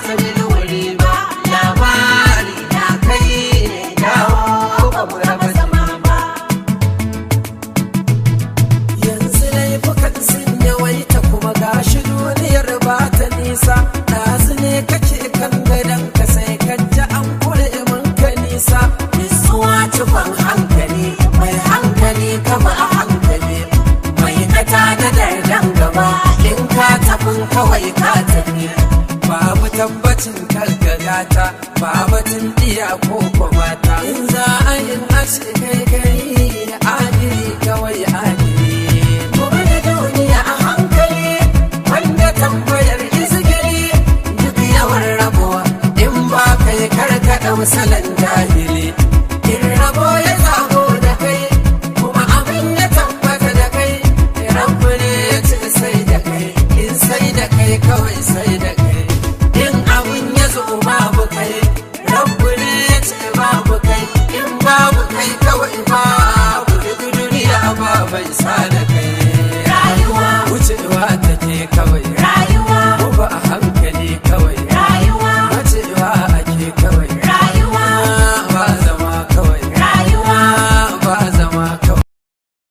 asalin wuri ba. Labari na kai ne dawo ba mu raba zama ba. Yanzu laifukan sun yawaita kuma gashi duniyar ba ta nisa. Ɗazu ne kake kan gadon ka sai ka ji an kure mun ka nisa. Nutsuwa cikon hankali, mai hankali kama a hankali. Mai kata da dardan gaba, in ka tafin kawai ka tafi. Babu tabbacin karkagata, babatin iya ko mata. In za a yi ashe kai kai adili kawai adili. Gobe da duniya a hankali, wanda tambayar izgili, duk yawan rabuwa, in ba kai karkaɗa misalan jahili. In rabo ya zago da kai, kuma abin ya tabbata da kai, rabu ne ya ci sai da kai, in sai da kai kawai sai da kai. In abin ya zo babu kai, rabu ne ya ci babu kai, in babu kai kawai babu, duk duniya ba bai sa